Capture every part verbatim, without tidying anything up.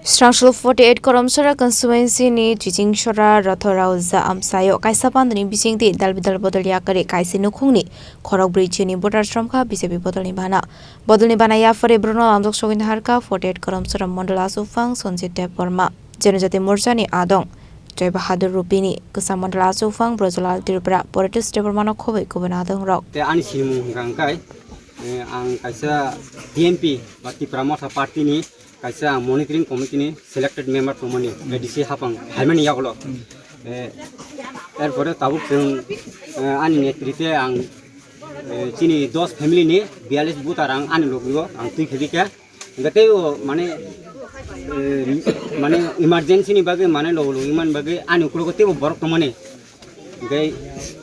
Srangsul forty eight Koromsora constituency ni Chichingsora Rothorauja amsaio kaisa bandani bisingtwi dalbidal bodol yakarwi kaisa nukhungni khorokbrwi chini voter sromkha B J P bodolni bana. Bodolni bana yaphari borokno amjok sogwi naharkha forty eight Koromsora Mondol Achukphang Sanjit Debbarma, Janajati Morchani Adong Joy Bahadur Rupini, Kwcham Mondol Achukphang Brojolal Tripura, Poritosh Debbarmano khobwi kubun adongrok. Te ani sinimung hwnkha hwnkhe, eh, ang kaisa T M P ba Tipra Motha Party ni kaisa monitoring committee ni selected member tongmani, A D C hapang phaimani yagulo. Eh, erpore tabuk chwng, eh, ani netrite ang, eh, chini dos family ni biyallis voter ang ani logi o ang twi khe dikha. Hingke teibo mane, eh, mane emergency ni bagwi mane logi logi man bagwi ani ukologo teibo borok tongmani. Hingke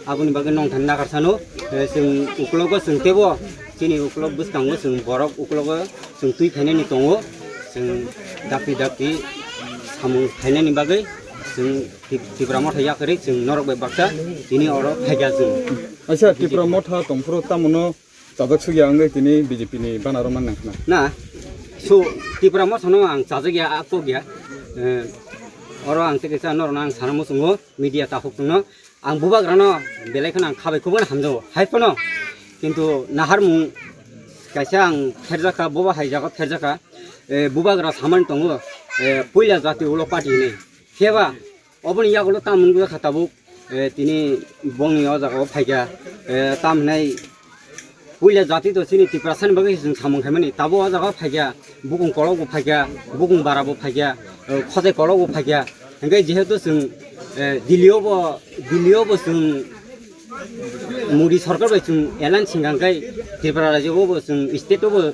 aboni bagwi nongthani nakar sano, eh, chwng ukologo chwng teibo chini ukolog bwskango chwng borok ukologo chwng twi phainani tongo, chwng dakti dakti samung khainani bagwi chwng Tip-, Tipra Motha yakarwi chwng norok bai baksa tini oro phaikha chwng. Aisa, Tipra Motha tongphuru tamono chajak sugya wngwi tini B J P ni banner o man nang khna. Na, so Tipra Motha no ang chajak ya, a kok ya. Eh, oro ang tei kaisa norok no ang sana muchungo media takhuk tongno. Ang bubagrano belai kheno ang khabai khubui hamjago. Hai phano kintu naharmung kaisa ang pherjakha, boba hai jaga pherjakha. Eh, bubagra samani tongo, eh, puila jati ulo party hinwi. Phiya ba oboni yagulo tamoni wngkha tabuk, eh, tini bongni o jaga o phaikha, eh, tamhinai puila jati to chini Tiprasani bagwi chwng samung khaimani. Tabuk o jaga o phaikha, bukung kolok bo phaikha, bukung bara bo phaikha, eh, khosai kolok bo phaikha. Hingke jehetu chwng, eh, Delhi o bo, Delhi o bo chwng Modi sorkar bai chwng alliance hingkha hingkai Tripura rajyo o bo chwng state o bo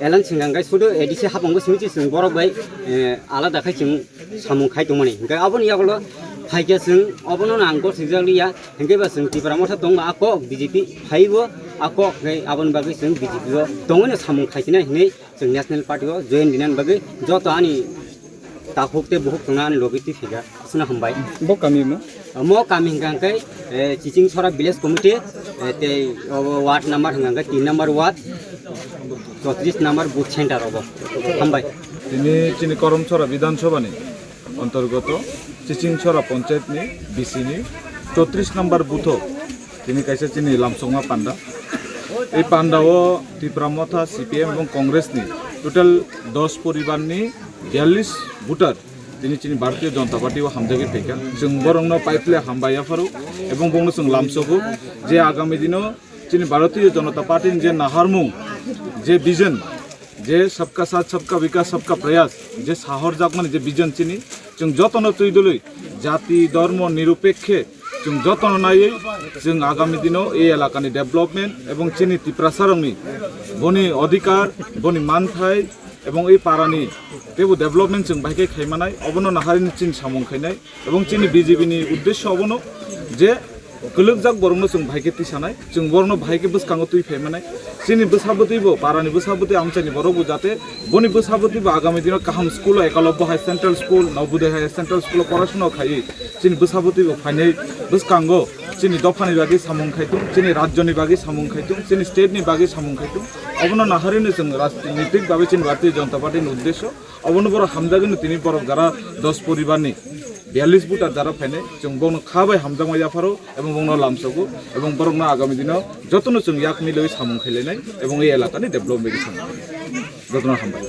alliance hingkha hingkai sudu A D C hapang bo simi chwng borok bai, eh, alada khai chwng samung khai tongmani. Hingke aboni yagulo phaikhe chwng obono ang gor swijak liya, hingke ba chwng Tipra Motha tongma a kok B J P phaibo a kok khai aboni bagwi chwng B J P o tongwino samung khai sinai hinwi chwng National Party o join dinani bagwi joto ani takhuk tei bukhuk tongna ani logi twi phaikha. Aswkno hambai. Bo kami mo? Mo kami hingkha hingkai, eh, Chichingsora Village Committee, eh, tei obo ward number hingkha hingkai tin number ward, chotris number booth center obo. Hambai. Tini chini Koromsora Bidhan Sabha ni antargoto Chichingsora Panchayat ni B C ni chotris number booth o tini kaisa chini lamsokma panda. Ei panda o Tipra Motha, C P M ebong Congress ni total dos poribar ni biyallis voter tini chini Bharatiya Janata Party o hamjagwi phaikha. Chwng borokno paiple hambai yapharo ebong bongno chwng lamsogo je agami dino chini Bharatiya Janata Party ni je naharmung, je vision, je sabka saath sabka vikas sabka prayas, je sahorjakmani je vision chini, chwng jotono twi dwlwi jati dhormo nirupekhe chwng jotono naiwi chwng agami dino ei elakani development ebong chini Tiprasarokni boni odhikar, boni manthai ebong ei parani teibo development chwng bahai khe khaimanai, obono naharini chini samung khainai. Ebong chini B J P ni uddesyo obono je kwlwkjak borokno chwng bahai khe tisanai, chwng borokno bahai khe bwskango twi phaimanai. Chini bwsa bwtwi bo, parani bwsa bwtwi, amchaini borok bo jate boni bwsa bwtwi bo agami dino kaham school o, Ekalobya High Central School, Navodaya High Central School o porasona khaiwi chini bwsa bwtwi bo phainai bwskango chini dophani bagwi samung khaitung, chini rajyoni bagwi samung khaitung, chini state ni bagwi samung khaitung. Obono naharino chwng rajnitik bagwi chini Bharatiya Janata Party ni uddesyo. Obono borok hamjagwino tini borok jara dos poribarni biyallis voter jara phainai, chwng bono kha bai hamjakma yapharo ebong bono lamsogo ebong borokno agami dino jotono chwng yak milwi samung khailainai ebong ei elakani development bagwi samung khainai. Jotono hambai.